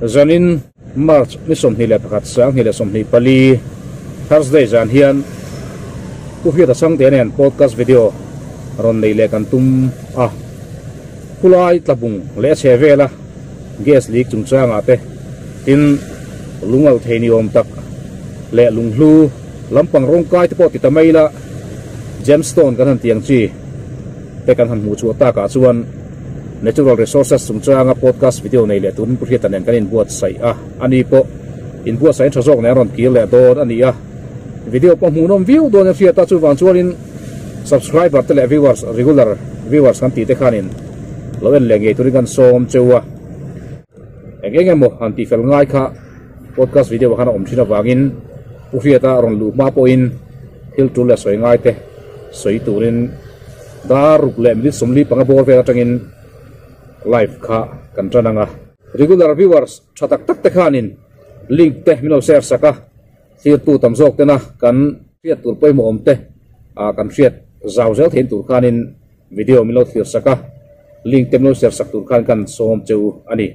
Zanin March ni 21 2024 Thursday zan hian Pu Hriata Chhangte nen podcast video rawn nei leh kan tum a. Khulai tlabung leh a chhe vela gas leak chungchangah te tin lungalh thei ni awm tak leh lunghlu lampang rawngkai te pawh ti ta mai ila gemstone kan han ti ang chi te kan han hmuh chhuah takah chuan Natural Resources chungchanga podcast video nei leh turin Pu Hriata nen kan inbuatsaih a, ani pawh inbuatsaih tha zawk nen a rawn kir leh dawn a ni a, video pawh hmuhnawm viau dawn a hriat a, chuvang chuanin subscriber te leh viewers regular viewers kan tih te khanin lo en leh ngei turin kan sawm cheu a, eng eng emaw han tihfel ngai kha podcast video ah khan a awm thin avangin Pu Hriata rawn luh hma pawhin thil tul leh sawi ngai te sawi turin Dar ruk leh minute 45 bawr vel atangin live kha kan tan ang a. Regular viewers tha tak tak te khanin link te min lo share sak a, thirtu tam zawk tena kan hriat tur pawimawh awm te kan hriat zau zel thein tur khanin video min lo thlir sak a, link te min lo share sak tur khan kan sawm cheu a ni.